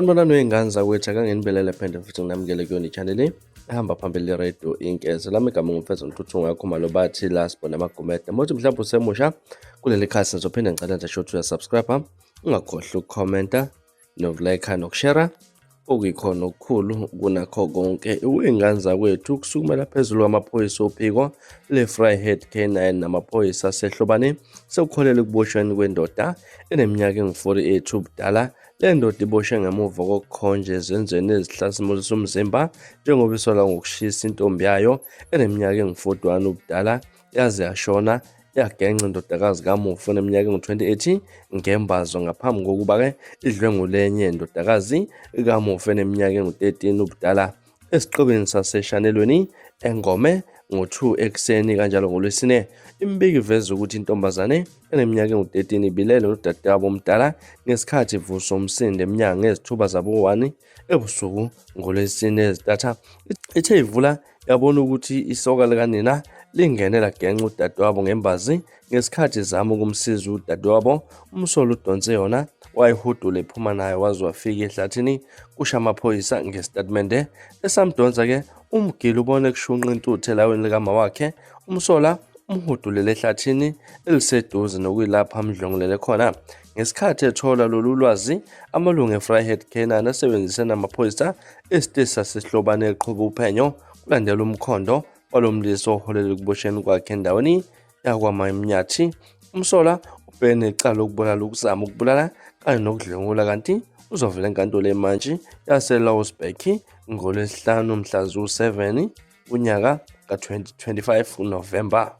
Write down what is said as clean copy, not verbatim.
Sanibonani wey'ngane zakwethu, ake nginibelele phinde futhi nginamukele kuyona i-channel ehamba phambili i-radio Inkeze. Lami igama nguMfezo Ntuthu ngakhumalo bathi la sibona amagumede. Mothi mhlawumbe usemusha kuleli khasi ngizophinde ngicela nje sho ukuthi uyasubscribe, ungakhohlwa ukukhomenta nokulayikha nokushera okuyikhona okukhulu kunakho konke. Iy'ngane zakwethu kusukumela phezulu kwamaphoyisa ophiko le-Vryheid K9 namaphoyisa aseHlobane sekukholele ekuboshweni kwendoda eneminyaka engu-48 ubudala. Le ndoda iboshwe ngemuva kokukhonja ezenzweni ezihlasimulisa umzimba njengoba isolwa ngokushisa intombi yayo eneminyaka engu-41 ubudala yaze yashona yagenca indodakazi kamufi oneminyaka engu-28 ngembazo ngaphambi kokuba-ke idlwengule enye indodakazi kamufi eneminyaka engu-13 ubudala esiqhubeni saseshanelweni eNgome ngo-2 ekuseni kanjalo ngoLwesine. Imibiko iveza ukuthi intombazane eneminyaka engu-13 ibilele nodadewabo omdala ngesikhathi ivuswa umsindo emnyango ngezithuba zabo-1 ebusuku ngoLwesine ezitatha. Ithe ivula yabona ukuthi isoka likanina lingene lagenca udadewabo ngembazi ngesikhathi ezama ukumsiza udadewabo. Umsolwa udonse yona wayihudula ephuma nayo waze wafika ehlathini, kusho amaphoyisa ngesitatimende. Esamdonsa-ke umgili ubone kushunqa intuthu elawini likamawakhe. Umsolwa umhudulele ehlathini eliseduze nokuyilapho amdlwengulele khona. Ngesikhathi ethola lolu lwazi, amalungu eVryheid K9 asebenzise namaphoyisa esiteshi saseHlobane eqhuba uphenyo kulandela umkhondo walo mlisa oholele ekuboshweni kwakhe endaweni yakwaMayimnyathi. Umsolwa ubhekene necala lokubulala, ukuzama ukubulala kanye nokudlwengula kanti uzovela enkantolo emantshi yaseLouwsburg ngoLwesihlanu mhla ziwu-7 kunyaka ka-2025 uNovemba.